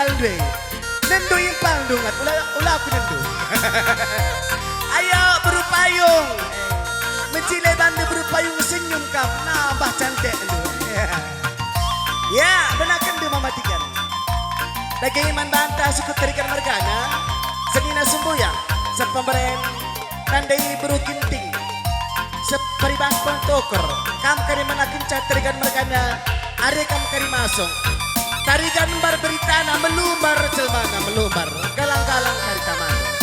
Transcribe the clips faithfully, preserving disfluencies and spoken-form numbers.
Impalndu e. Nendu impalndu, Ngat. Ula, ula aku nendu. Ayo, beru payung. Mejile bandu beru payung, senyum kam, nambah cantikndu. Ya, benakenndu mamatiken. Dage man banta suku Tarigan mergana, senina sembuya, sepemeren, nandai beru Ginting, separiban pentoker, kam kari menakenca Tarigan mergana, are kam kari masuk. Tarigan mbar beritana, melumbar jelmana, melumbar, galang-galang kari tamana.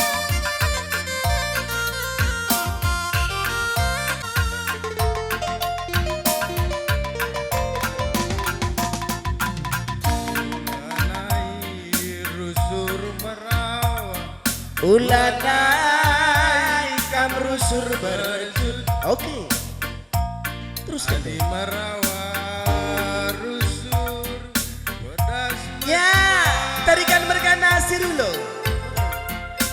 Ulanai rusur merawa. Ulanai kam rusur berjut. Oke. Teruskan deh. Adi merawa rusur, pedas. Ya, Tarigan mergana si Rulo.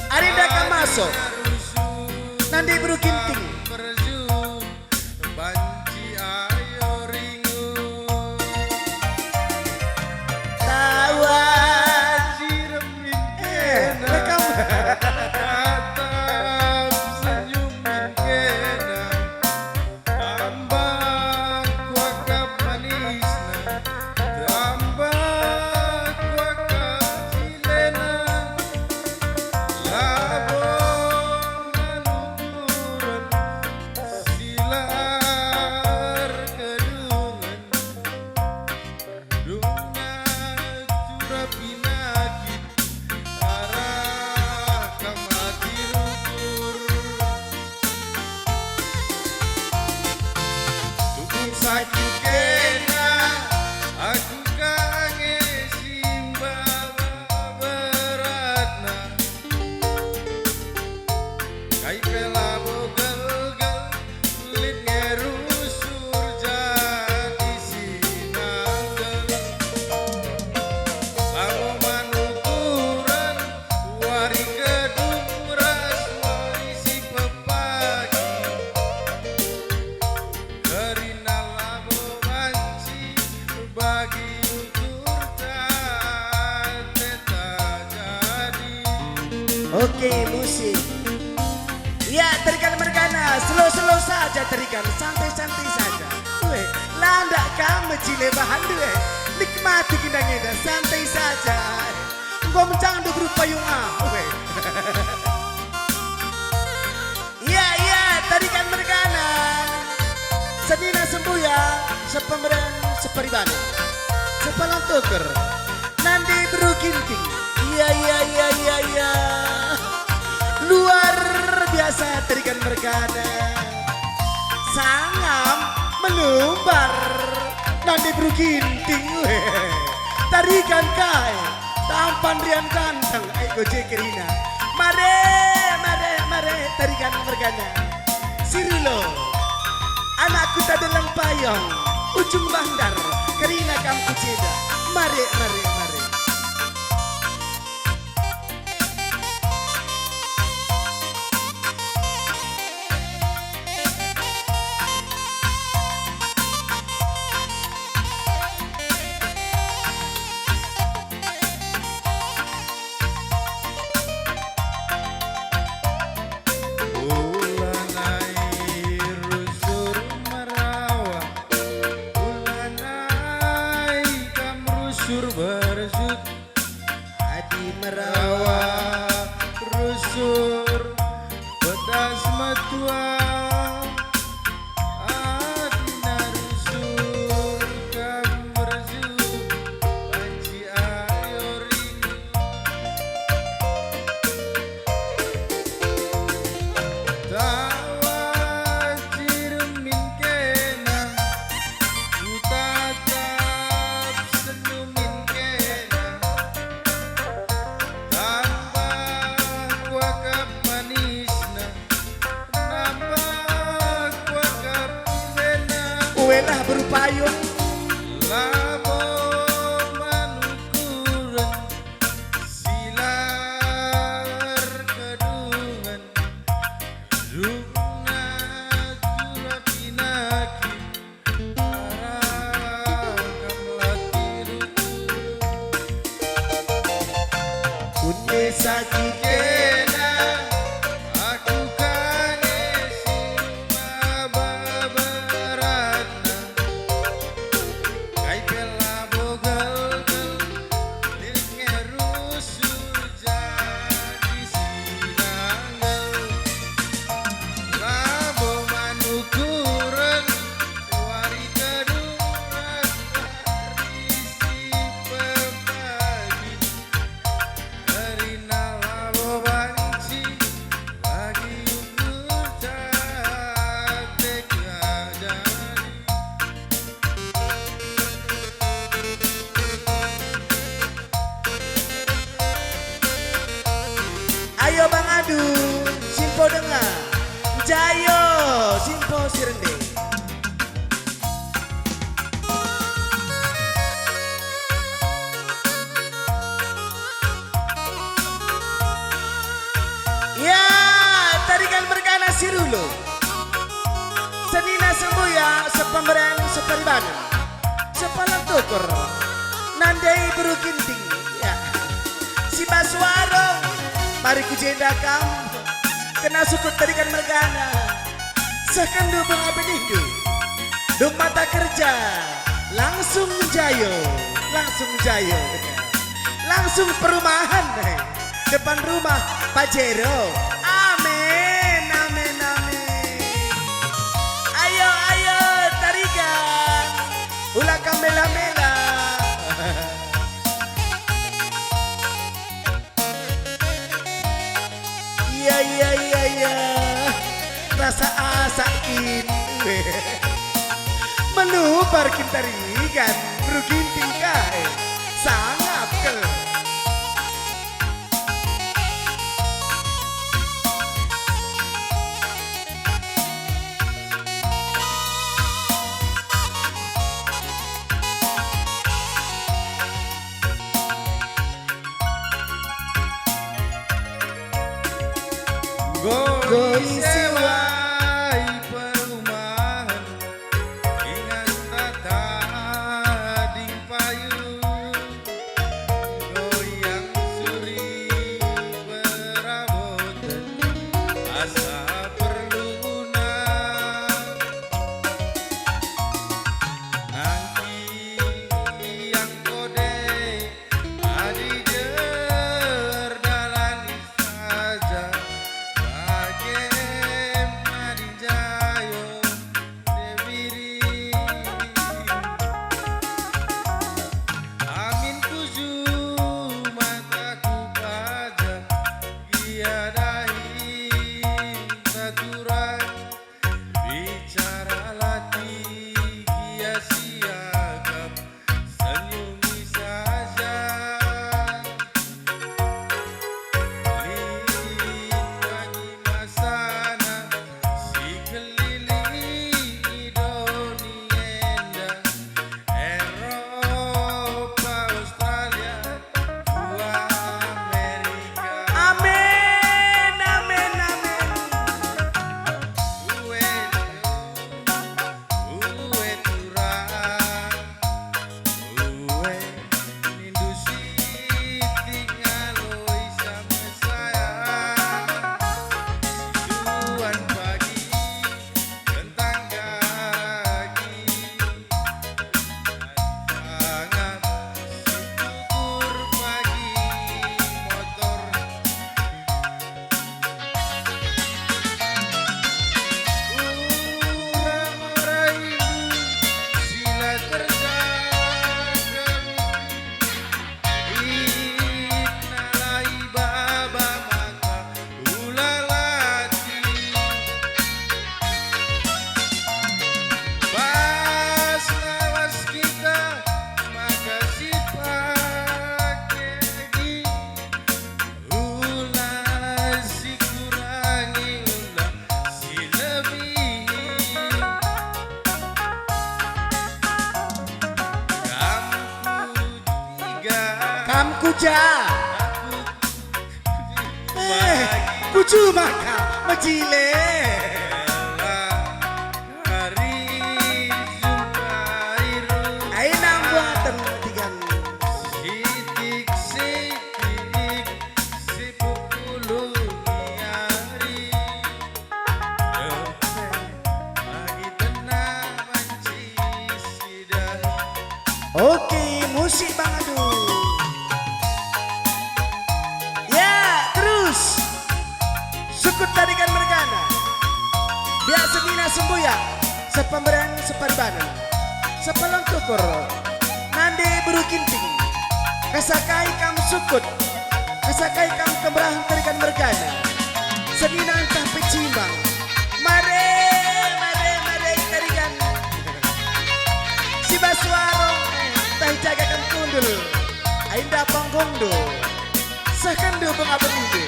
Arinda kam masuk. Rusur, nandai beru Ginting. Berjut. Banci ayo ringu. Tawan. Banci remin. Eh, kena. Rekam. Tatap senyumin kena. Tambah kuakap manisna. Tambah kuakap cilena. Labo manukuren. Silar kedungen, dungna jura pinakit, arah kam ati rukur. Tupung sakit kena, aku kange simbawa beratna. Kai pe labo gelgel, lit nge rusur jadi si nangkel. Labo manukuren, wari kedung ras wari si pepagi. Kerina labo banci bagi ukurta teta jadi. Oke, musik. Ya, Tarigan mergana, slow-slow saja, Tarigan, santai-santai saja. Weh, landak kam mejile bahan, weh. Nikmati gendang enda, santai saja. Enggo mencandu beru payung, ah, weh. Iya, iya, Tarigan mergana. Senina sembuya, sepemeren, separiban, sepalang tuker. Nandai beru Ginting. Iya, iya, iya, iya, iya. Luar biasa Tarigan mergana. Sangam melumbar. Nandai beru Ginting. Tarigan kai. Tampan rian ganteng, ai goje kerina. Mare, mare, mare, Tarigan mergana. Si Rulo, anak kuta Deleng Payong, Ujung Bandar, kerina kam ku jenda. Mare, mare, mare. Ulanai rusur merawa, ulanai kam rusur berjut. Adi merawa rusur pedas metua, adina rusur kam berjut, banci ayo ringu. Tawa ciremin kena, kutatap senyumin kena. Tambah kuakap manisna, nambah kuakap cilena. Uelah beru payung. Labo manukuren, silar kedungen, dungna jura pinaki. Arah kam la tiruku. Aku kena, aku kane si maba beratna. Kai pe labo gelgel, diriku nge rusur jadi si nangel. Labo man ukuren, wari tedung ras wari si pepagi. Kerina labo banci bagi ukur cantik ajari. Ayo Bang Adu, simpo denga. Jayo, simpo si rende. Ya, Tarigan mergana si rulu. Senina sembuya, sepemberen, separibanen, sepalan tukur. Nandai beru Ginting, ya. Si bas warung, mari ku jenda kam. Kena sukut Tarigan mergana. Seh kenndu bunga benindu. Dung mata kerja, langsung jayo, langsung jayo. Langsung perumahan, eh. Depan rumah Pajero. Amin, amin, amin. Ayo, ayo, Tarigan. Ula kam mela-mela. Iya, iya, iya, iya. Rasa asak kin. Melubar kin Tarigan, beru Ginting kai. Sangap kal. Enggo isewai perumahen, ingan tading payung, goyang suri peraboten, asa perluna. Nangkiang kode adi erdalan saja, bage madin jayo debiri. Amin tuju mataku paja, gia dahi taturai. Bicara latih gia siakap, senyumi saja. Lit bagi masana si kelilingi doni enda, Eropa, Australia, Amin, amin, amin. Kentang gagi, tangan si tukur pagi motor. Ulang rindu si la terjangkau. Lit nalai baba maka ula latih. Pas lawas kita maka sipake gin. Ula sikurangi, ula silebihi. Kam ku ja. Kam ku ja. Aku Eh, ku juma ka mejile. Hari Jumairu. Ai nang buaten tigan. Sitik-sitik, si Oke, musik Bang Adu. Ya, terus. Sukut Tarigan mergana. Biak senina sembuyak, sepemberen separibanen. Sepalon tukur, nande beru Ginting. Kesakai kam sukut, kesakai kam kemberahen Tarigan mergana. Senina ntah pecimbang. Mare, mare, mare Tarigan. Si bas warung, ntah i jaga kam kundul. Ai enda panggungndu. Sehkenndu benga-bengi.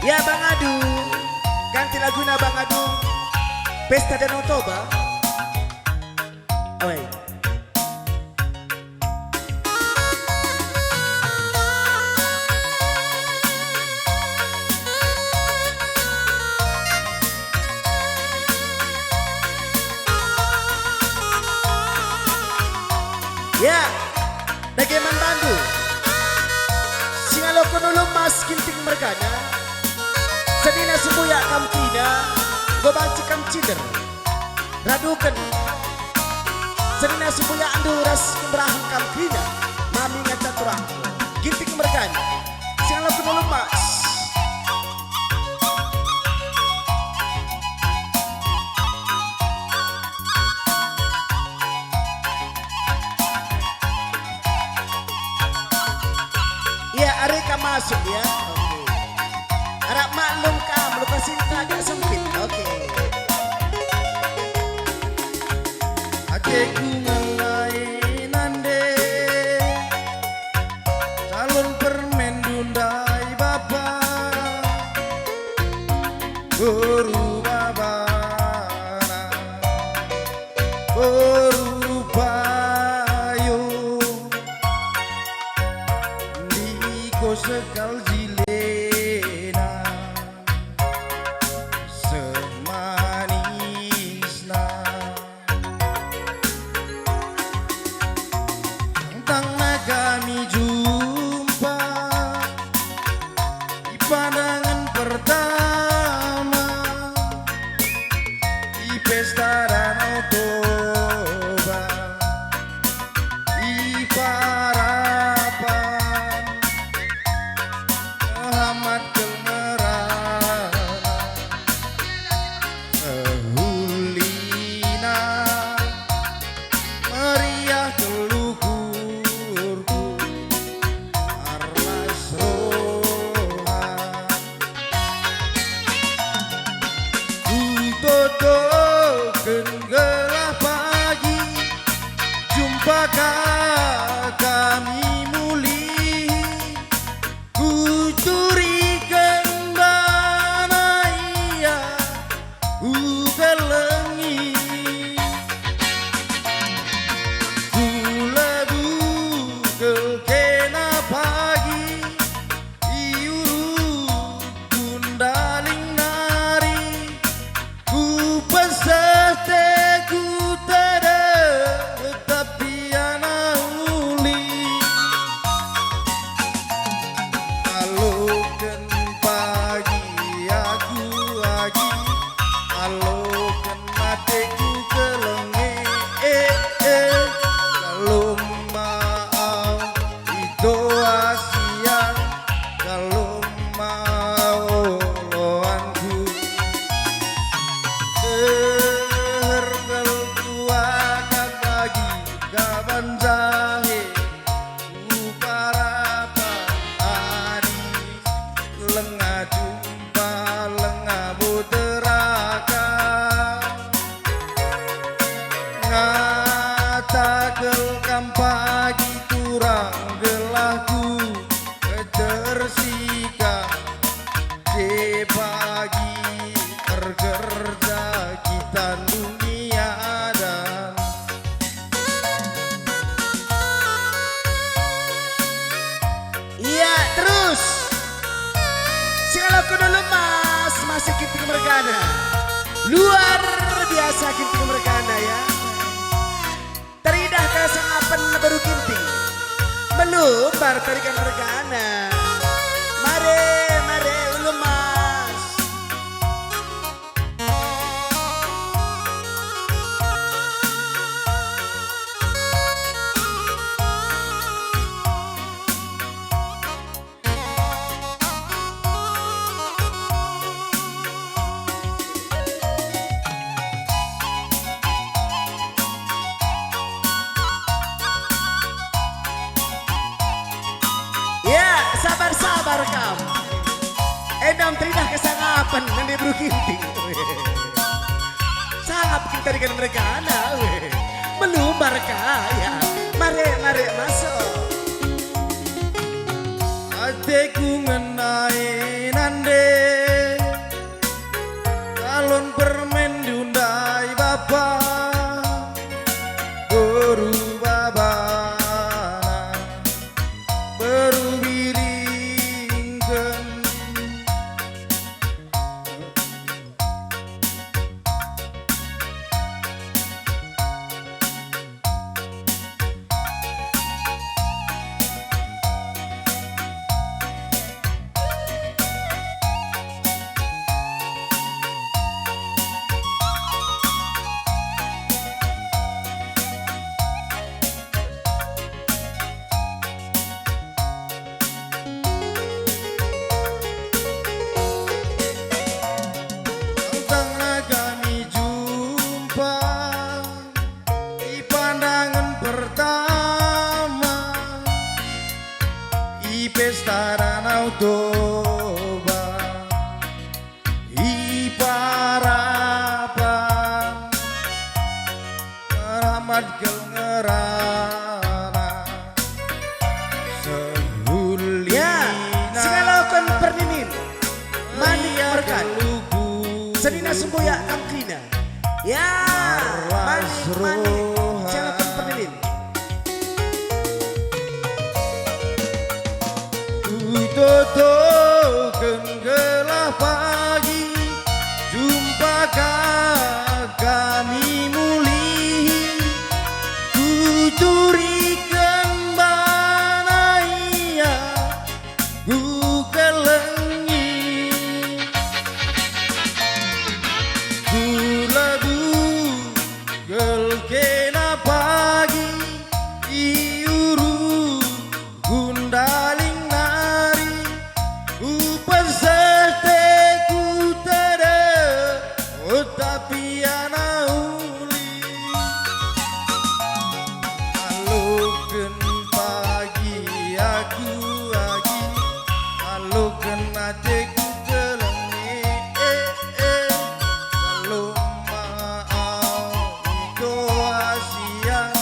Ya, Bang Adu. Ganti laguna Bang Adu. Pesta Danau Toba. Oi. Ya, dage man bandu. Si ngaloken ulu emas Ginting mergana. Senina sembuyak kam kerina, enggo banci kam cinder. Raduken. Senina sembuyakndu ras kemberahen kam kerina, mami ngenca turang. Ginting mergana, si ngaloken ulu emas. Iya, are kam masuk ya. Oke. Arap maklum kam, lokasi agak sempit. Oke. Ateku ngenai nande, calon permen ndai bapa, beru babana, beru payung, ndiko sekal jilena, seh manisna. Tangtangna kami jumpa i pandangen pertama, i pesta Danau Toba, i parapan Muhammad Kelmerana. Sehulina meriah keluhurku, arlas roha. Kutotoken gelah pagi, jumpa ka kami mulih. Kuturiken bana ia, kukelengi. Kulebuhken kena pagi, i urutku ndaling nari. Kupeseh teku tedeh, tapi ana uli. Aloken pagi aku agi, aloken ateku kelenge, eh, eh. Kalau mau itoa siang, kalau mau loanku. Deher ngel kuakap bagi kaban jahe, ku parapan adi, lenga jumpa, lenga boteraka. Ngataken kam pagi turang gelahku, tersikap je pagi ergerja kita ndungi adan. Iya, terus. Singaloku dulu, Mas, masih Ginting mergana. Luar biasa Ginting mergana, ya. Teridah kesengapen beru Ginting. Melumbar Tarigan mergana. Mare, mare, ulu, Mas. Enda teridah kesangapen nande beru Ginting. Sangap kita dengan mergana, weh. Melumbar kaya. Mare, mare masuk. Ateku ngenai nande, talon permen diundai bapa, beru babana, beru biringken. Tangtangna kami jumpa i pandangen pertama, i pesta Danau Toba, i Parapan. Rahmat kal ngerana. Sehuli. Ya, singaloken perninin. Manik merkan. Senina semboyak kam kerina. Ya, manik, manik. Singaloken perninin. Kutotoken gelah pagi, jumpa ka kami mulihi. Kuturiken bana ia, kukelengi. Kulabu gel kena pagi, i uru Gundaling nari, ku peseh te ku tede, oh, tapi ana uli. Aloken pagi aku agi, aloken ateku kelengi, eh, eh. Kalo ma au iko asian,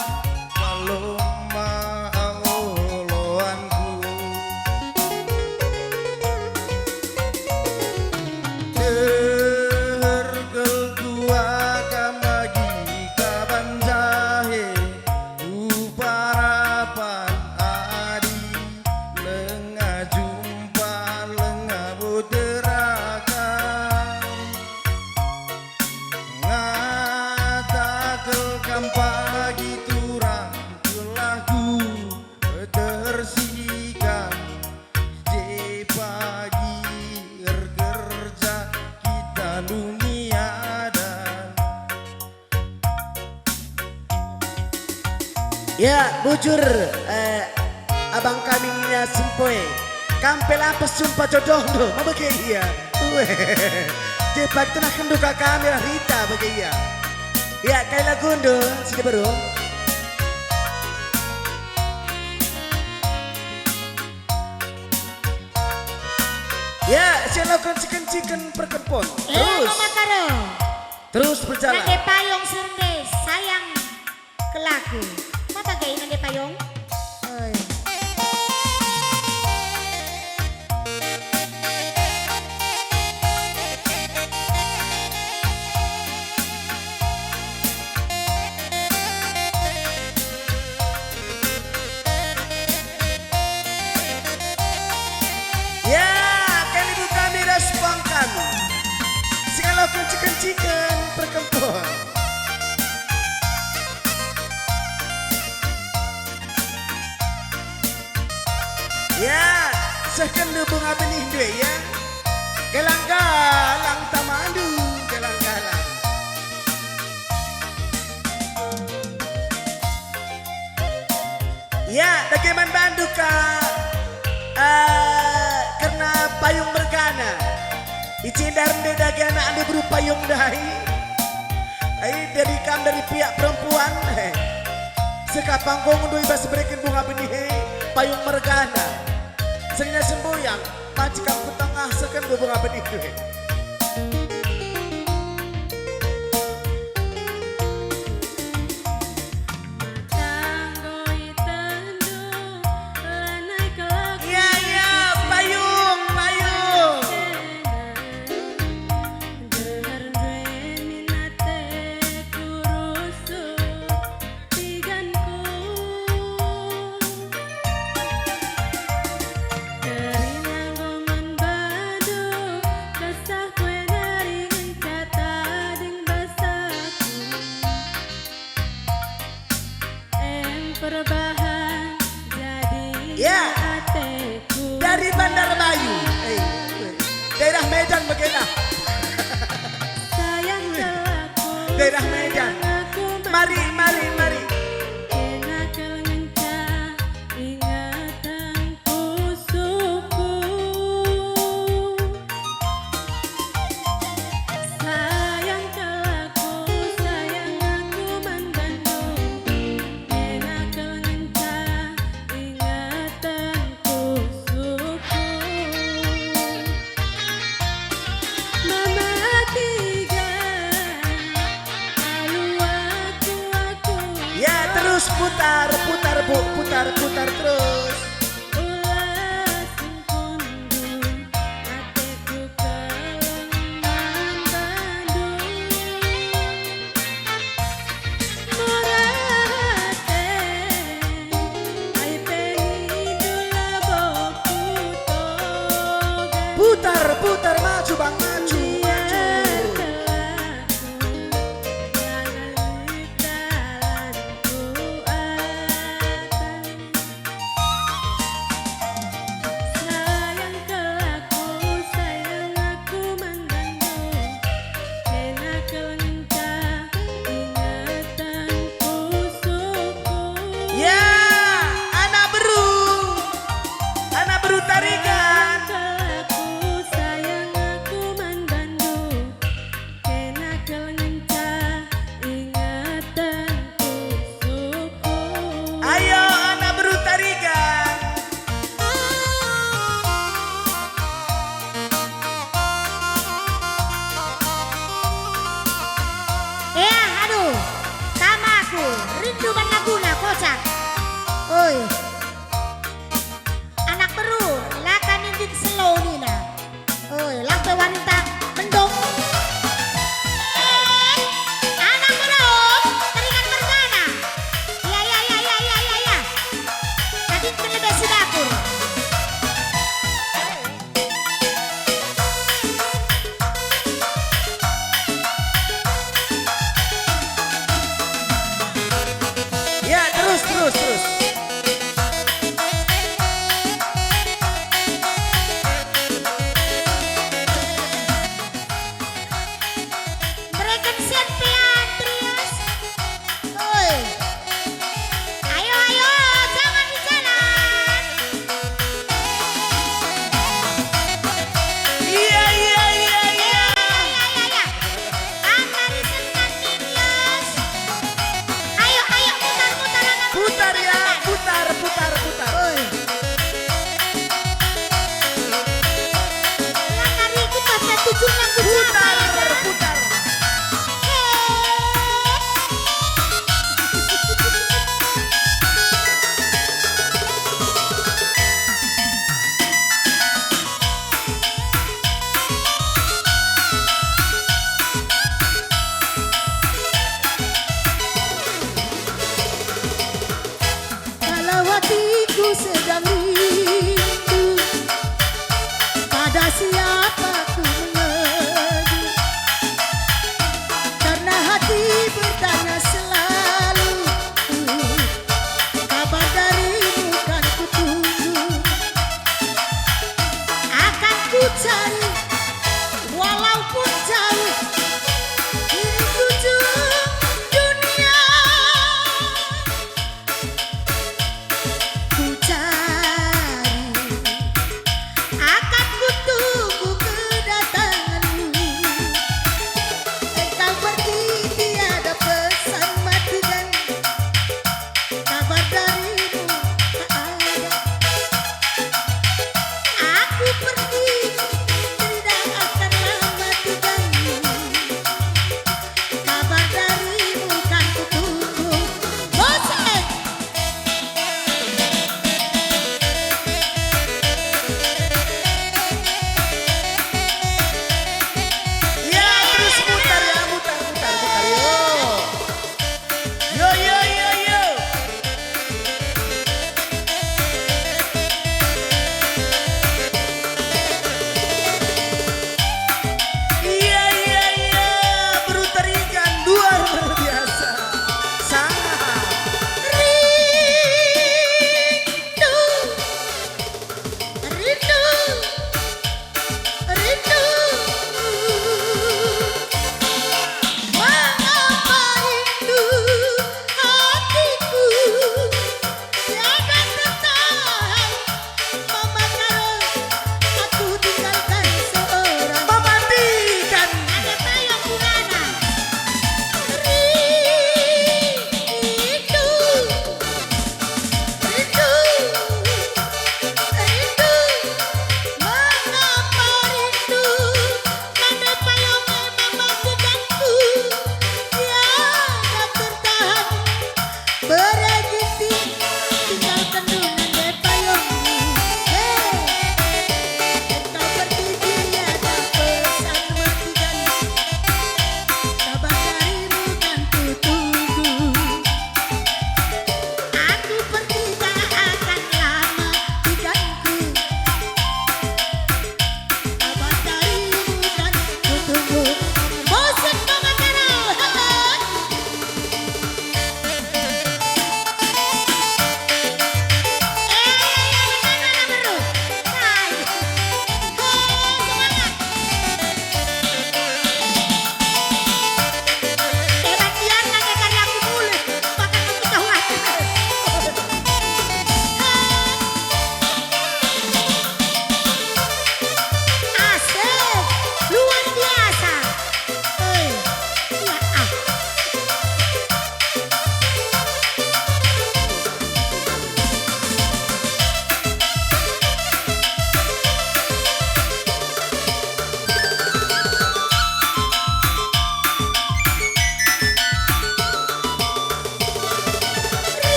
kalo ma au oloanku. Deher kal kuakap bagi kaban jahe, ku Parapan adi, lenga jumpa, lenga boteraka. Ngataken kam pagi turang, gelah ku tersikan, je pagi erkerja kita ndungi adan. Ya, bujur, eh, abang kami nina Sempoe. Kam pe la pes jumpa jodohndu, ma bage ia. Weh, je pagi tenahkenndu ka kami lah Rita bage ia. Ya, kai lagundu, si diberu? Ya, si lagu ciken-ciken perkempon. Eh, terus. Mama Karo. Terus berjalan. Nande payung sernde sayang kelaku. Ma bage nande payung? Oi. Ya, kalibu kami ras pangkan. Singaloken ciken-ciken perkempon. Ya, sehkenndu bunga benihndu ya. Galang-galang tamandu, galang-galang. Ya, dage man bandu ka, eh, kerna payung mergana. Icindarndu dage anakndu beru payung ndai. Ai, dari kam dari pihak perempuan, he. Seh ka panggungndu i bas bereken bunga benih, he, payung mergana. Senina semboyang. Banci kam ku tengah seken bubung aben itu, he. Iya, iya, payung, payung. Em perbahan jadi Ya. ateku. Dari Bandarbayu. Eh, daerah Medan bagenda. Sayang kelaku, Daerah Medan. sayang aku Mari, mari, mari. Kena kal ngenca ingatan pusuhku. Sayang kelaku, sayang aku man bandu. Kena kal ngenca ingatan pusuhku. Mama tiga, alu aku, aku. Ya, terus putar, putar, Bu, putar, putar terus. Ula sungkundu, ateku keleng man bandu. Murah ate, ai pe nindu leboku toga. Putar, putar, maju, Bang, maju, maju. Biar kelaku, jangan lit dalanku ate. Sayang kelaku, sayang aku man bandu. Kena kal ngenca ingatan pusuhku. Ya, anak beru. Anak beru Tarigan. Sayang kelaku, sayang aku man bandu.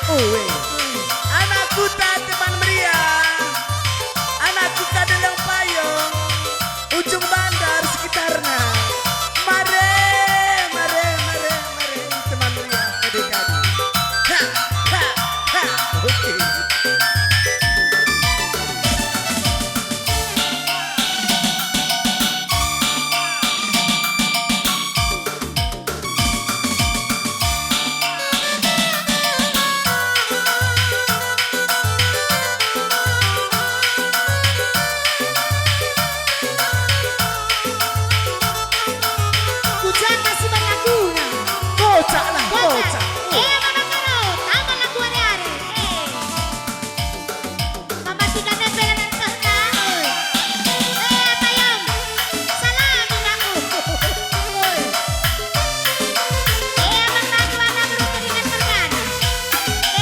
Uwe. Anak kuta teman meriah. Anak kuta Deleng Payung. Ujung Bandar sekitarna. Mare, mare, mare, mare, teman meriah, kade-kade. Ha, ha, ha. Oke. Kujana si berlaguna. Kocak lah, kocak. Kocak. Eh, Mama Karo, tambah lagu are-are. Eh. Mama Tiga nempel nang tehna. Eh, apa yom? Salam aku. Eh, Abang Batu, Abang Rumput ingat pergan.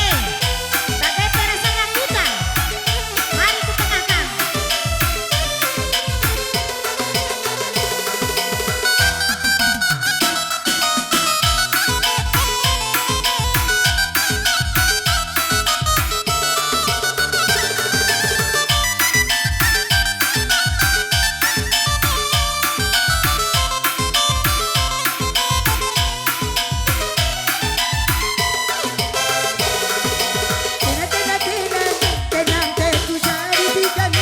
Eh, bage pe rasana kuta. Mari ku tengah, Kang. Tena, tena, tena, tenang te ku jadi bidan.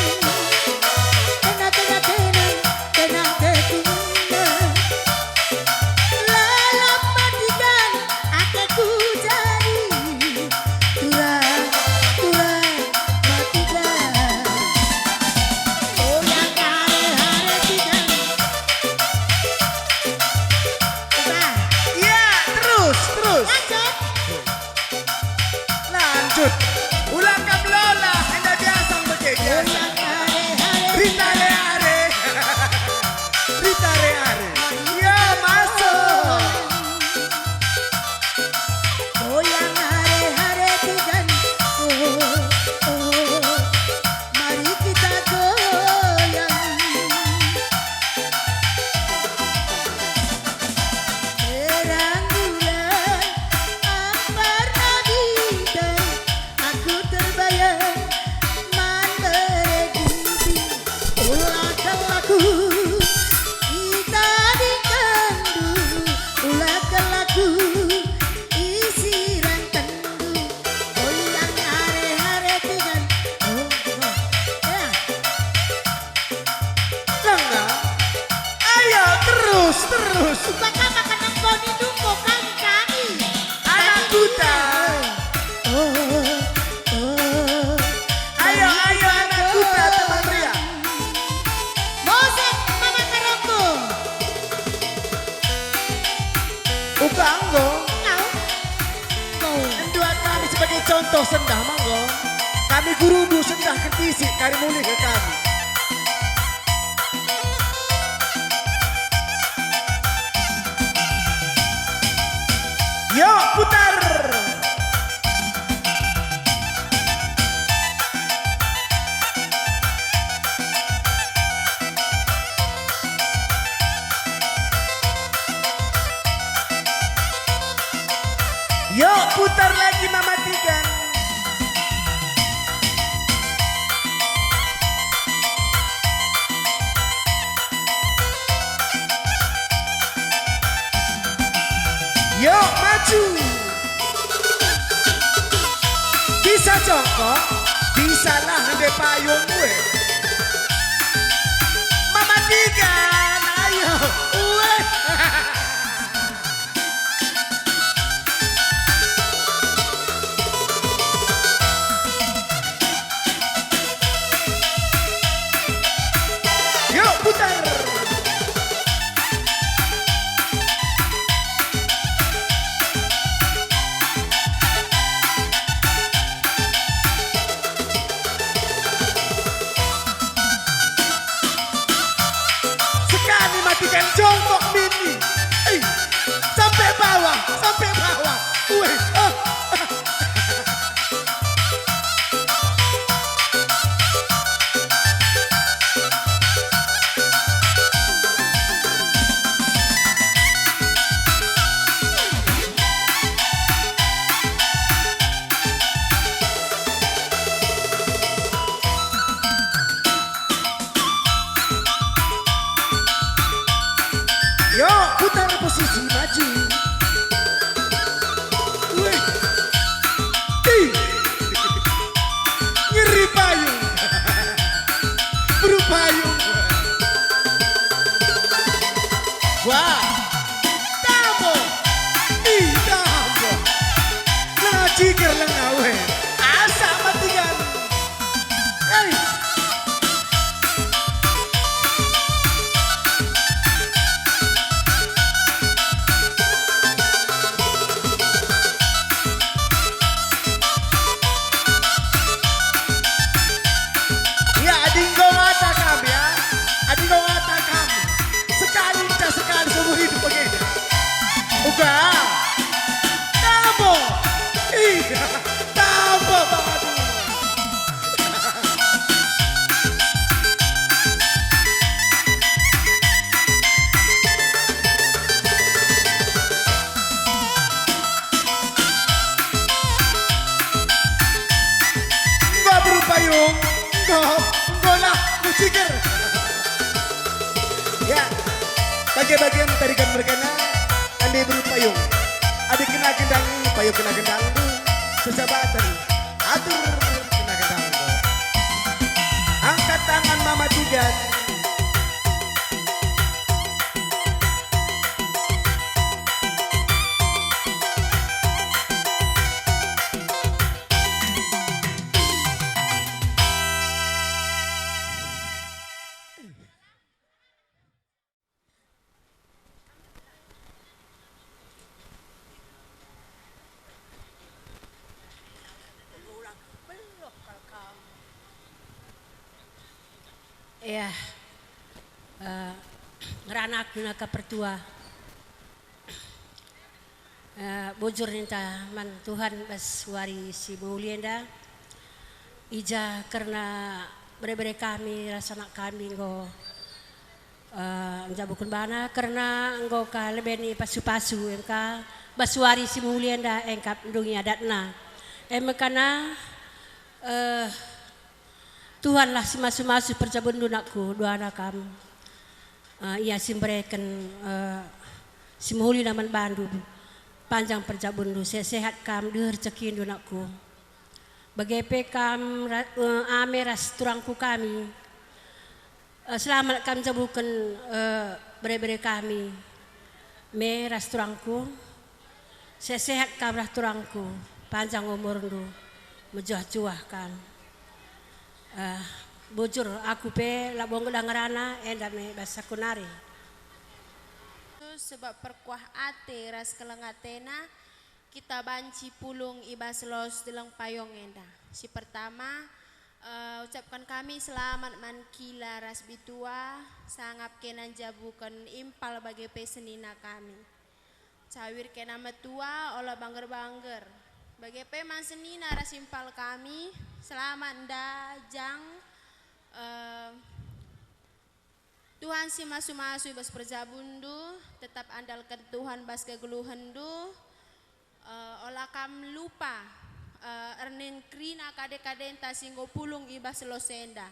Tena, tena, tena, tenang te ku nina. Lalap matikan ateku jadi turang, turang matikan. Goyang hare-hare bidan. Udah. Iya, terus, terus. Lanjut. Lanjut. Ulang kam lola, enda biasa bage biasa. Rita Reare. Rita Reare. Yo, masuk. Goyang hare-hare bidan. Oh, oh, oh. Mari kita goyang. Terang bulan, amparna bintang, aku terbayang man bere ginting. Ula kelaku, kita dikandung. Ula kelaku, isi rangkendu. Goyang hare-hare bidan. Oh, oh. Ya. Langa. Ayo, terus, terus. Upa kama kenang koni duko kami, kami. Anak kuta. Oh, oh, oh. Ayo, ayo, anak kuta, teman meriah. Musik, Mama Teronggo. Uga enggo. Enggo. Enggo. Enduat kami sebagai contoh sendah, manggo. Kami gurundu sendah kentisik kari mulih ke kami. Yo, putar. Yo, putar lagi, Mama Tigan. Yo, maju. Bisa jongkok, bisalah nge payung gue. Mama Tigan, ayo. Ueh. Yuk, putar. Sekali matikan jongkok mini. Eh, sampai bawah, sampai bawah. Weh, oh. Tambah badu. Enggo beru payung, enggo, enggo lah, enggo ciger. Ya, bage-bagen tarigan mergana, ande beru payung. Adi kena gendang, payung kena gendang, sesabaten, atur kena gendang. Angkat tangan mama tiga. Ya, eh, ngeranak guna ka pertua. Eh, bujur ninta man Tuhan bas wari si mehuli enda. I ja kerna bere-bere kami ras anak kami enggo, eh, njabuken bana kerna enggo ka leben ipasu-pasu engka bas wari si mehuli enda engkap ndungi adatna. E mekana, eh, Tuhanlah si masu-masu perjabundu nakku, duana kam. Eh, Ia si mbereken, eh, si mehuli man bandu, panjang perjabundu, sehat-sehat kam, deher rejekindu nakku. Bage pe kam ra-, eh, ame ras turangku kami. Eh, selamat kam njabuken, eh, bere-bere kami, me ras turangku. Sehat-sehat kam ras turangku, panjang umurndu, mejuah-juah kam. Eh, bujur, aku pe labo nggeluh ngerana, enda me bas aku nari. Sebab perkuah ate ras keleng atena, kita banci pulung i bas los deleng payung enda. Si pertama, eh, ucapken kami selamat man Kila ras Bitua, sangap kena njabuken impal bage pe senina kami. Cawir kena metua, ola bangger-bangger. Bage pe man senina ras impal kami, selamat ndajang, eh, Tuhan si masu-masu i bas perjabundu, tetap andalken Tuhan bas kegeluhenndu. Eh, ola kam lupa, eh, ernin kerina kade-kadenta si enggo pulung i bas los enda.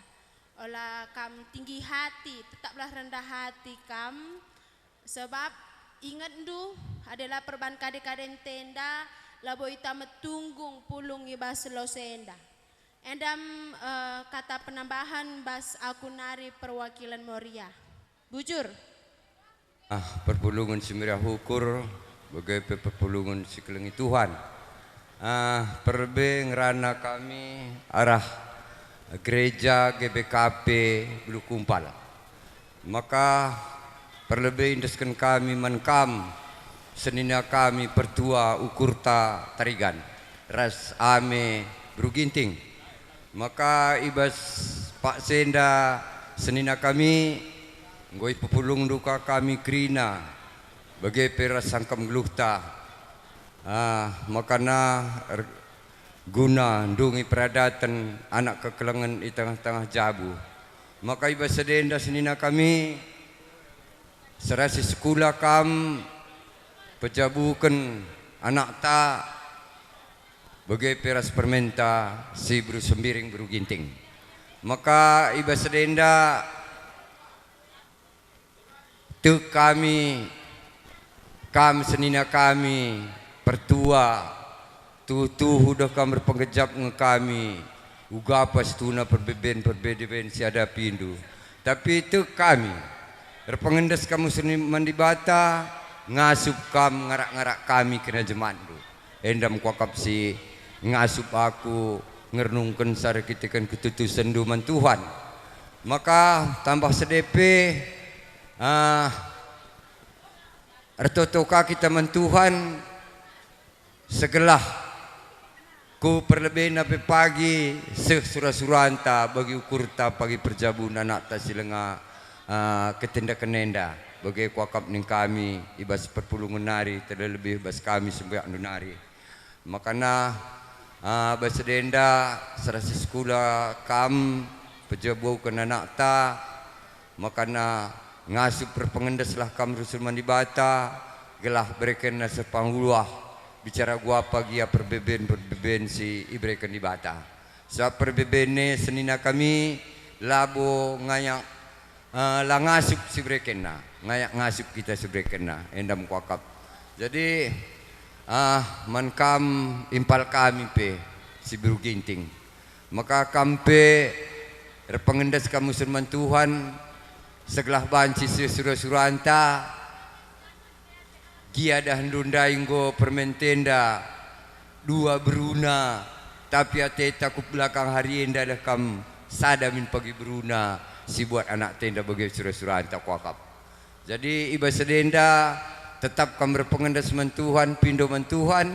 Ola kam tinggi hati, tetaplah rendah hati kam, sebab ingetndu, adi la perban kade-kadenta enda, labo ita metunggung pulung i bas los enda. Enda me, eh, kata penambahen bas aku nari perwakilen Moria. Bujur. Ah, perpulungen si meriah ukur, bage pe perpulungen si kelengi Tuhan. Ah, perlebe ngerana kami arah Gereja G B K P Bulukumpal. Maka perlebe iendesken kami man kam, senina kami pertua ukurta Tarigan, ras ame Beru Ginting. Maka i bas paksa enda senina kami, enggo ipepulungndu ka kami kerina, bage pe ras sangkep nggeluhta. Ah, makana er-, guna ndungi peradaten anak kekelengen i tengah-tengah jabu. Maka i bas sada enda senina kami, serasi sekula kam pejabuken anakta, bage pe ras permenta si Beru Sembiring, Beru Ginting. Maka i bas sada enda, tek kami, kam senina kami, pertua, tuhu-tuhu deh kam erpengejap nge kami, uga pa situhuna perbeben-perbeben si iadapindu. Tapi tek kami, erpengendes kam senina man Dibata, ngasup kam ngarak-ngarak kami kena jematndu. Enda me kuakap si ngasup aku ngernungkenca erkiteken ketutusenndu man Tuhan. Maka tambah sada pe, ah, ertoto ka kita man Tuhan, segelah ku perlebena pe pagi seh sura-suranta bagi ukurta pagi perjabun anakta si langa, ah, ketendaken enda. Bage kuakap ning kami i bas perpulungen nari, terlebih bas kami sembayangndu nari. Makana Ah, bas enda, serasi sekula kam, pejabuken anakta, makana ngasup erpengendeslah kam rusur man Dibata, gelah berekenna sepanguluah bicara guapa gia perbeben-perbeben si ibereken Dibata. Sebab perbeben e senina kami labo ngayak, eh, la ngasup si berekenna, ngayak ngasup kita si berekenna, enda me kuakap. Jadi, ah, man kam impal kami pe si beru Ginting. Maka kam pe erpengendes kam rusur man Tuhan, segelah banci seh sura-suranta, gia dahndu ndai enggo permentenda dua beruna, tapi ateta ku belakang hari enda dah kam sada min pagi beruna si buat anakta enda bage sura-suranta kuakap. Jadi i bas enda tetap kam erpengendes man Tuhan, pindo man Tuhan,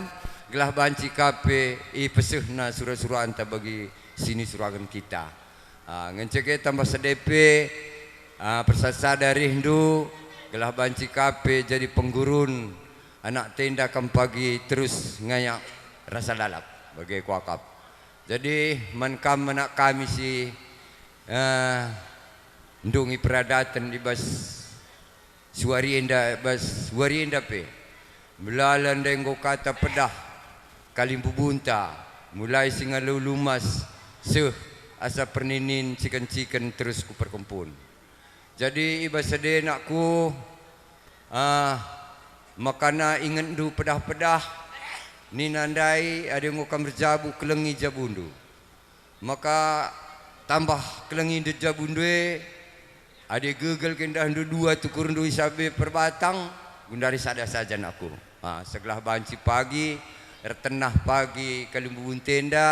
gelah banci ka pe ipesehna sura-suranta bagi si nisuraken kita. Ah, ngenca ke tambah sada pe, ah, persada-sada rihndu, gelah banci ka pe jadi penggurun anakta enda kam pagi terus ngayak rasa lalap, bage kuakap. Jadi man kam anak kami si, eh, ndungi peradaten i bas si wari enda, bas wari enda pe, melala ndai enggo kata pedah kalimbubunta, mulai si ngalo lumas seh asa perninin ciken-ciken terus ku perkempun. Jadi i bas enda anakku, ah, makana ingetndu pedah-pedah, nina ndai adi enggo kam erjabu kelengi jabundu. Maka tambah kelengi ndet jabundu e, adi gegel ke ndahndu dua tukurndu isabe perbatang, gundari sada saja anakku. Ah, segelah banci pagi, ertenah pagi kalimbubunta enda,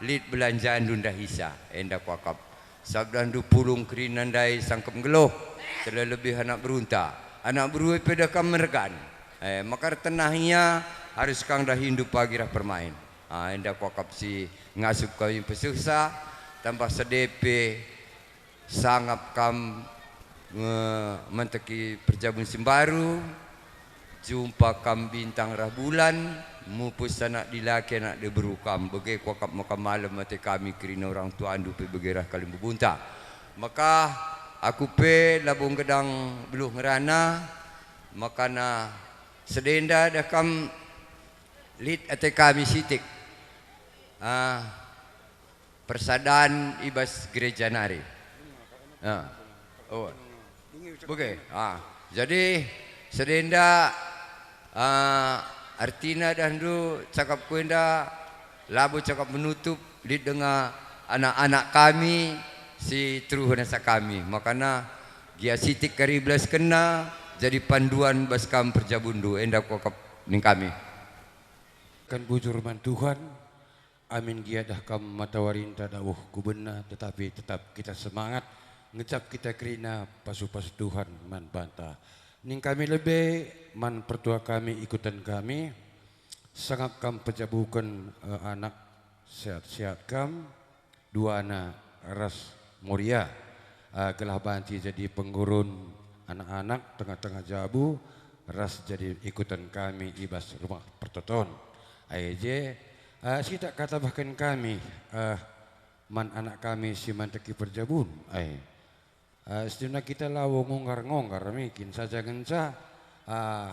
lit belanjandu ndahisa, enda kuakap. Sabap dahndu pulung kerina ndai sangkep nggeluh, terlebih anak berunta. Anak beru e pe dah kam mergan. Eh, maka ertenah ia, harus kam ndahindu pagi rah permain. Ah, enda kuakap si ngasup kami pesehsa, tambah sada pe sangap kam nge-, manteki perjabun si mbaru, jumpa kam bintang rah bulan, mupus anak dilaki anak diberu kam, bage kuakap maka malem ate kami kerina orang tuandu pe bage rah kalimbubunta. Maka aku pe labo nggedang beluh ngerana, makana sada enda dah kam lit ate kami sitik. Ah, persadan i bas gereja nari. Ah. Oh. Bage. Ah. Jadi sada enda, ah, ertina dahndu cakapku enda labo cakap menutup, lit denga anak-anak kami si teruhen asa kami. Makana gia sitik kari ibelaskenna jadi panduan bas kam perjabunndu, enda kuakap ning kami. Kan bujur man Tuhan, amin gia dah kam matawarinta dauh kubenna, tetapi tetap kita semangat, ngecap kita kerina pasu-pasu Tuhan man banta. Ning kami lebe man pertua kami, ikuten kami, sangap kam pejabuken, eh, anak, sehat-sehat kam, duana ras Moria, eh, gelah banci jadi penggurun anak-anak tengah-tengah jabu ras jadi ikuten kami i bas rumah pertoton. Ai je, eh, sitik kata bahken kami, eh, man anak kami si manteki perjabun. Ai, eh, setuhuna kita labo ngonggar-ngonggar, mungkin saja ngenca, eh,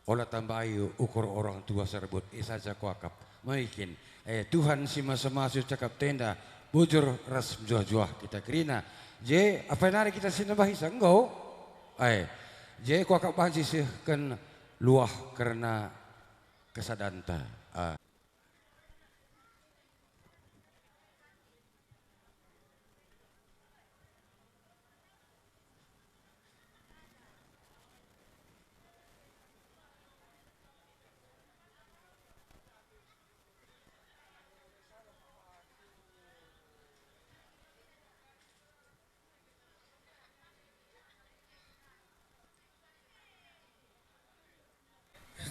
ola tambai ukur orang tua serbut, e saja kuakap. Mungkin, eh, Tuhan si masu-masu cakapta enda, bujur ras mejuah-juah kita kerina. Je, apai nari kita si nembah isa? Enggo. Eh, je kuakap banci sehken luah kerna kesadanta. Ah.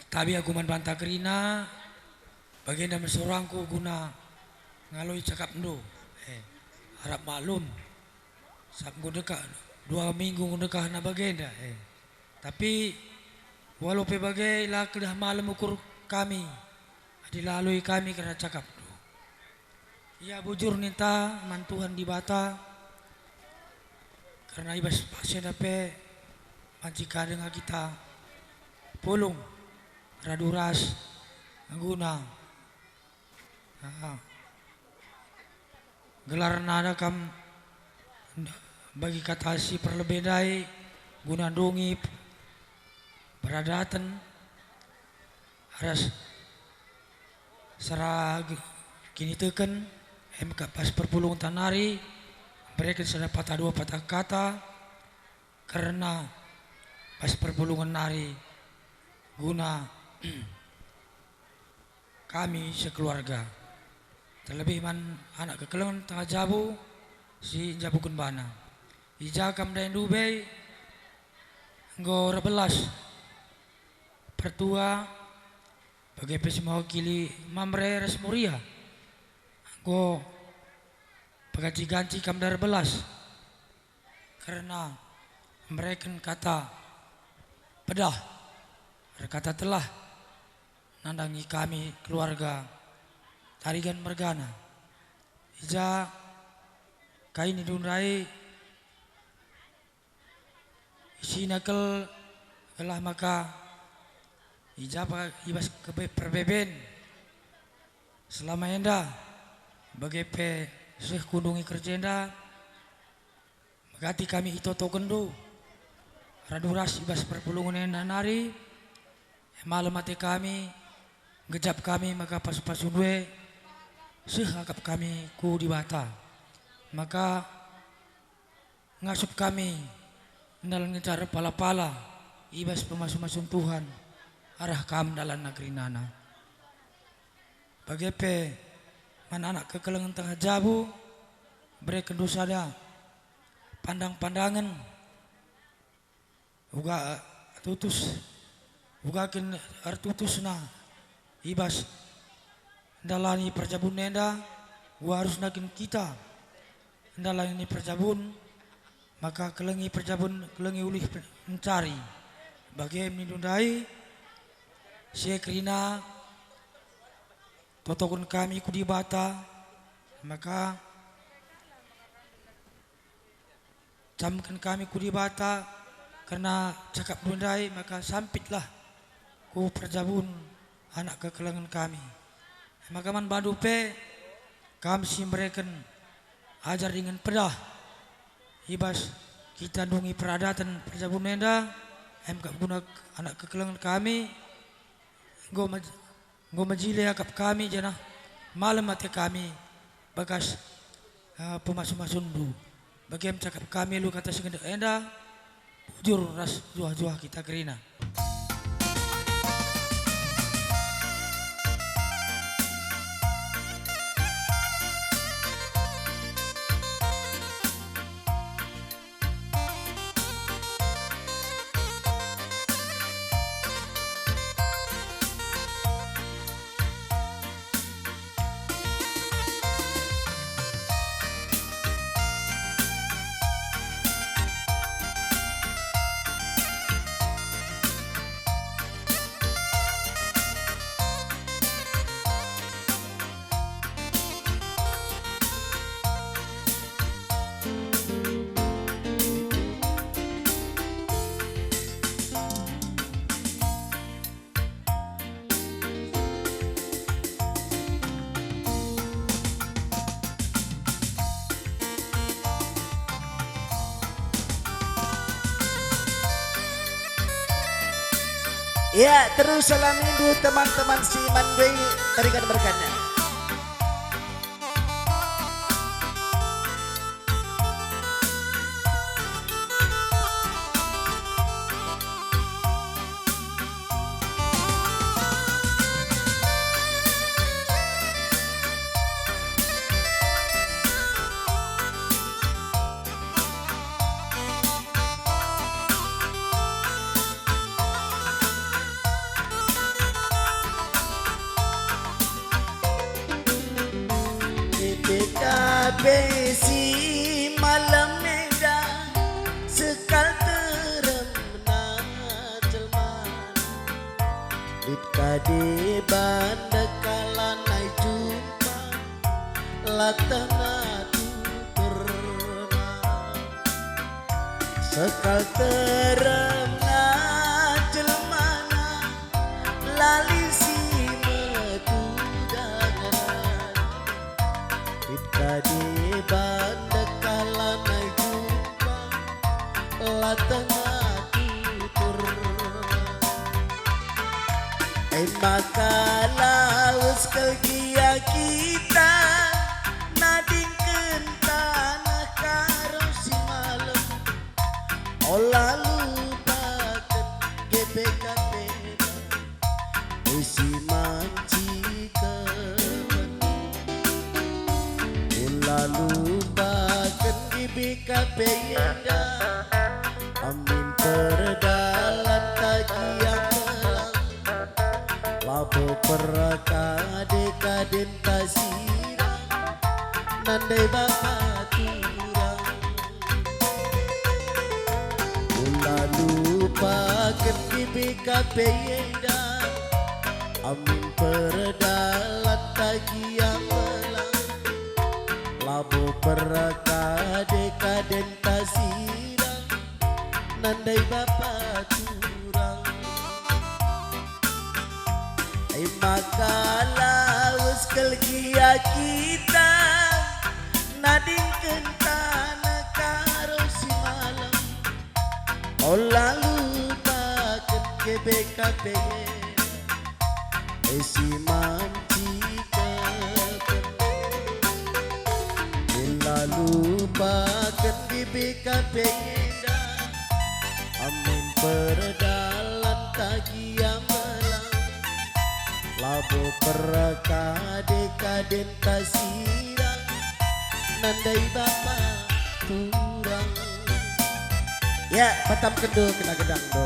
Tabi aku man banta kerina, bagenda me sorangku guna ngaloi cakapndu. Eh, arap maklum, sabap enggo dekah, dua minggu enggo dekahna bagenda. Eh, tapi walau pe bage la kedah malem ukur kami. Adi la aloi kami kerna cakapndu. Ia bujur ninta man Tuhan Dibata, kerna i bas paksa enda pe banci ka denga kita pulung radu ras guna, ah, gelarna kam bagi kata si perlebe ndai guna ndungi peradaten ras sera ge-, kiniteken, em ka bas perpulungenta nari, mereken sada patah dua patah kata kerna bas perpulungen nari guna kami sekeluarga, terlebih man anak kekelengen tengah jabu si njabuken bana. I ja kam daindu be enggo erbelas pertua, bage pe si mewakili Mamre ras Muria, enggo peganci-ganci kam dain erbelas kerna mereken kata pedah, erkata telah nandangi kami keluarga Tarigan mergana. I ja kai nindu ndai isina kal, gelah maka i ja pe i bas kebe-, perbeben selama enda, bage pe seh ku ndungi kerja enda, megati kami itotokenndu radu ras i bas perpulungen enda nari. Malem ate kami, ngejap kami maka pasu-pasundu e seh akap kami ku Dibata, maka ngasup kami ndalanca erpala-pala i bas pemasu-masun Tuhan arah kam dalanna kerinana. Bage pe man anak kekelengen tengah jabu, berekenndu sada pandang-pandangen uga tutus, uga kin ertutusna i bas ndalani perjabun enda, uga arusna kin kita ndalani perjabun, maka kelengi perjabun, kelengi ulih pe-, mencari. Bage nindu ndai, si e kerina totoken kami ku Dibata, maka camken kami ku Dibata kerna cakapndu ndai, maka sampitlah ku perjabun anak kekelengen kami. Maka man bandu pe, kam si mereken ajar dingen pedah i bas kita ndungi peradaten perjabun enda, em kap guna anak kekelengen kami, enggo mej-, enggo mejile akap kami janah malem ate kami bagas, eh, pemasu-masunndu. Bage me cakap kami alu kata si nggenek enda, bujur ras juah-juah kita kerina. Ya, terus salamindu teman-teman si mandoi tarikan mergana. P P K B si malem enda sekal teremna jelmana. Lit kade banda kal Latena tuturna, sekal teremna jelmana, la lit si metudangen. Kita deban dekalan jumpa, latena tutur. E maka lawes kal gia kita nadingken taneh Karo si malem. Ola lupaken G B K P. Isi manci temen. Ula lupaken G B K P enda. Amin perdalan tagiang belang. Labo perkade-kaden tasirang. Nandai bapa turang. Ula lupaken G B K P enda. Amin perdalan tagiang belang. Labo perkade-kaden tasirang. Nandai bapa turang. E maka lawes kal gia kita nadingken taneh Karo si malem. Ola lupaken G B K P. Isi manci temen. Ula lupaken G B K P enda. Amin perdalan tagiang belang. Labo perkade-kaden tasirang. Nandai bapa turang. Ya, patamken do kena gedang do.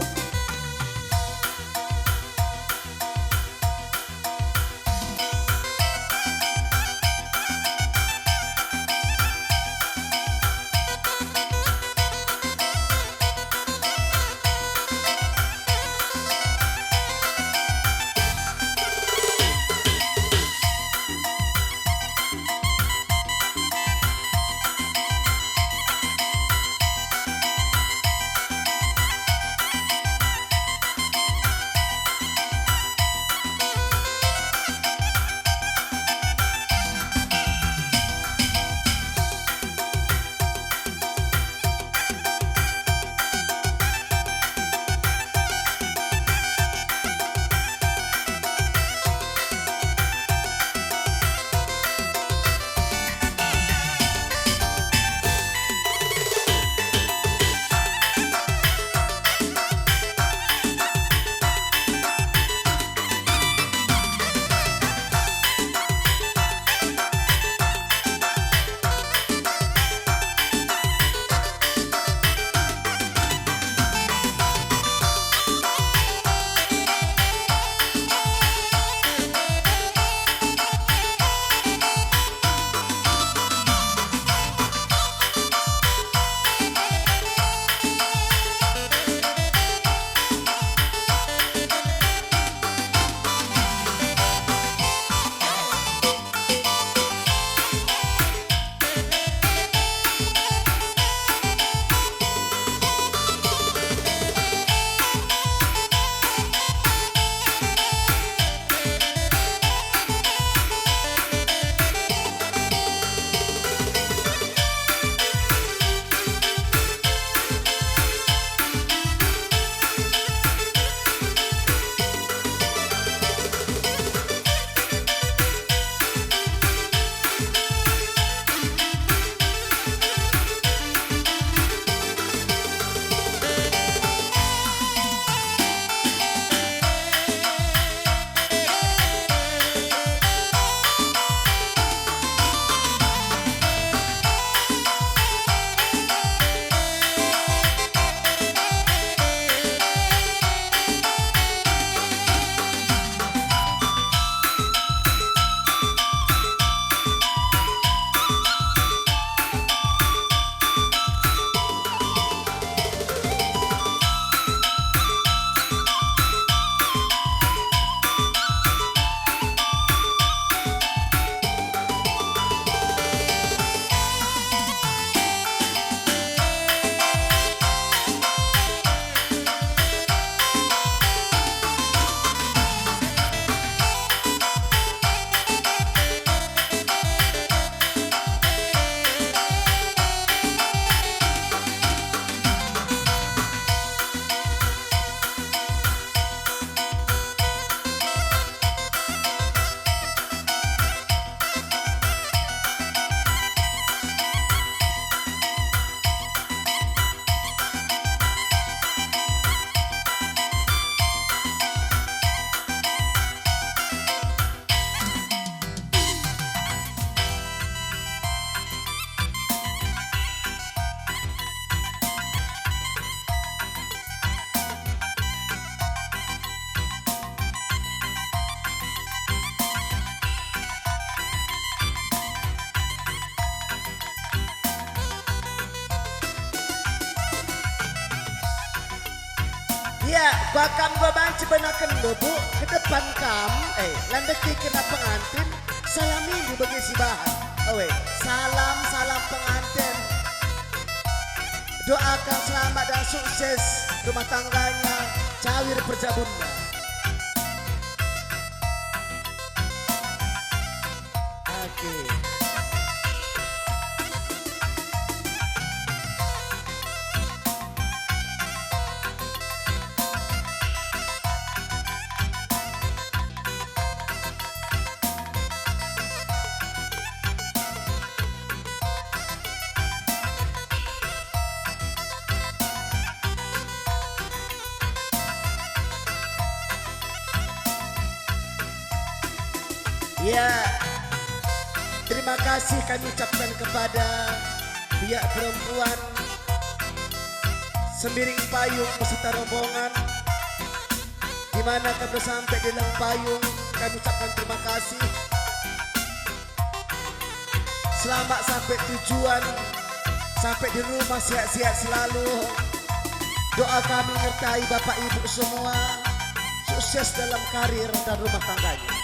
Ya, bahkan gua banci benaken, Bu, ke depan kam, eh, landeki kena pengantin, salamindu bagi si bahan. Owe, salam, salam pengantin. Doakan selamat dan sukses rumah tangganya, cawir perjabunna. Oke. Ya, terima kasih kami ucapkan kepada pihak perempuan Sembiring Payung beserta rombongan, di mana kami sampai di dalam payung, kami ucapkan terima kasih. Selamat sampai tujuan, sampai di rumah sehat-sehat selalu. Doa kami menyertai Bapak Ibu semua, sukses dalam karir dan rumah tangganya.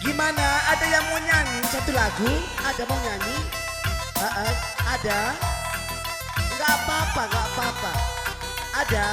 Gimana? Ada yang mau nyanyi satu lagu? Ada mau nyanyi? Heeh, ada? Nggak apa-apa, nggak apa-apa. Ada?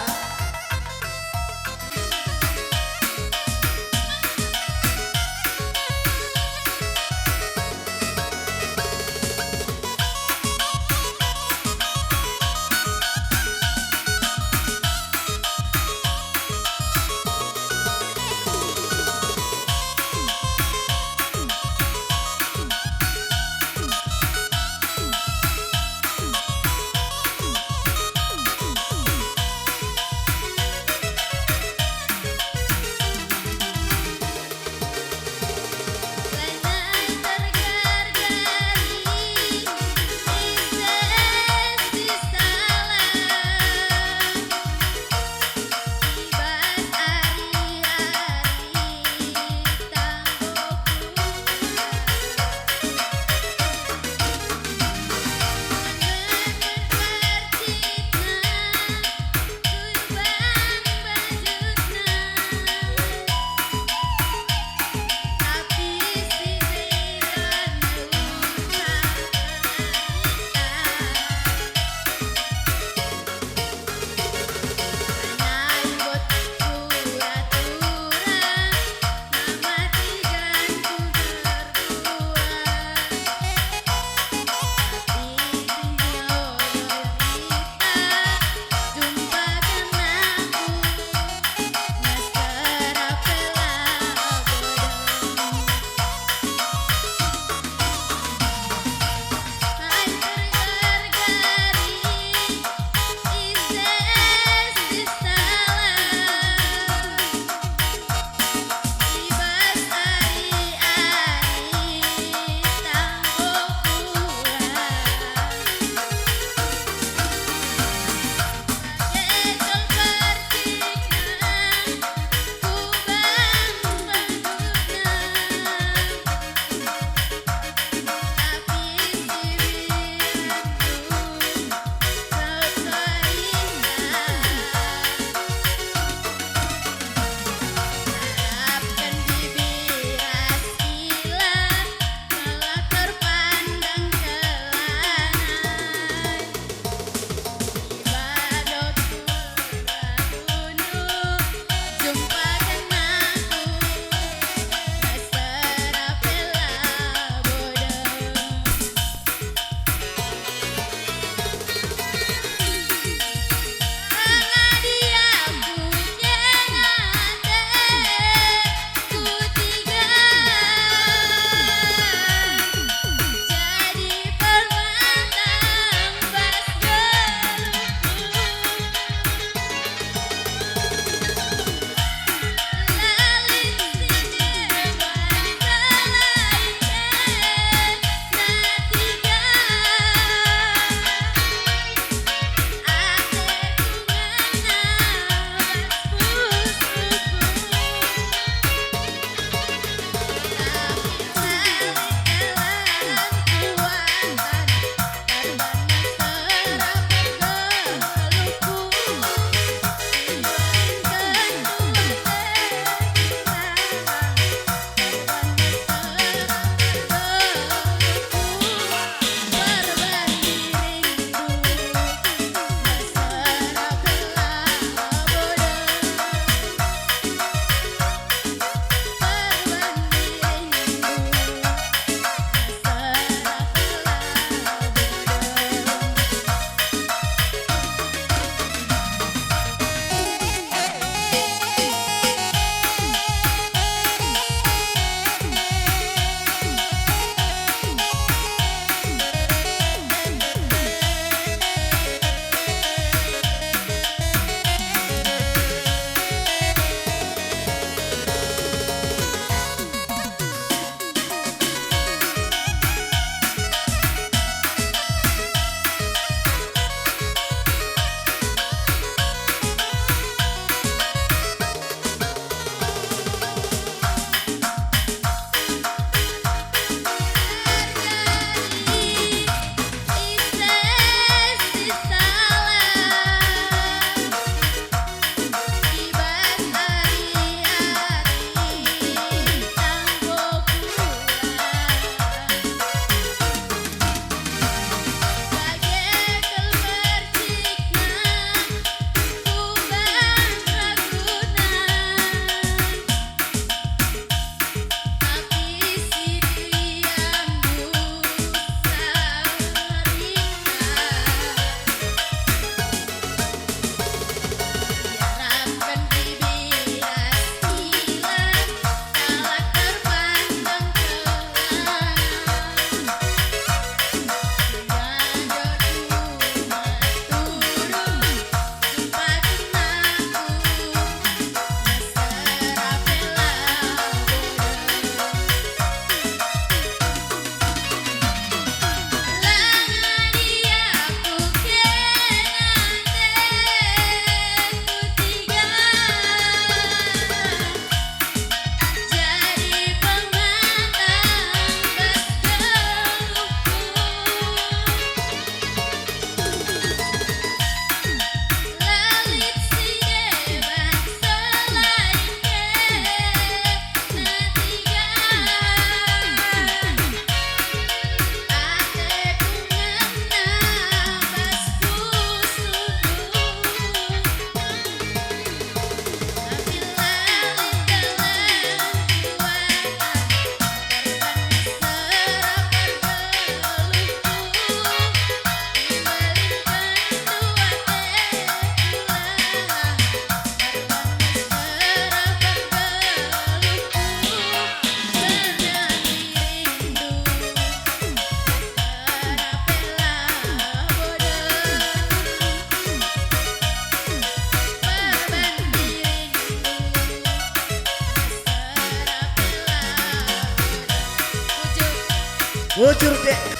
Bujur, Dek.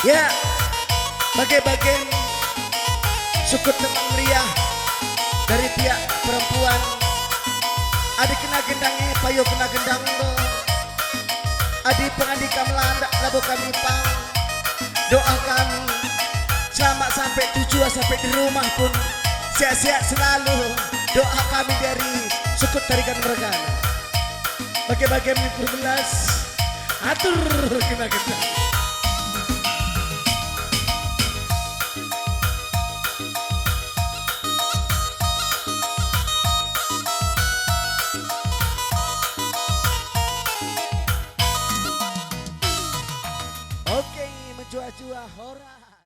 Ya, bage-bagen sukut temang meriah dari pihak perempuan. Adi kena gendangi, payo kena gendang lo. Adi pengandika melandak, labo kami pang. Doa kami, selamat sampai tujuan, sampai di rumah pun sehat-sehat selalu. Doa kami dari sukut Tarigan Mergana. Bage-bage minggu belas, atur kena gendang.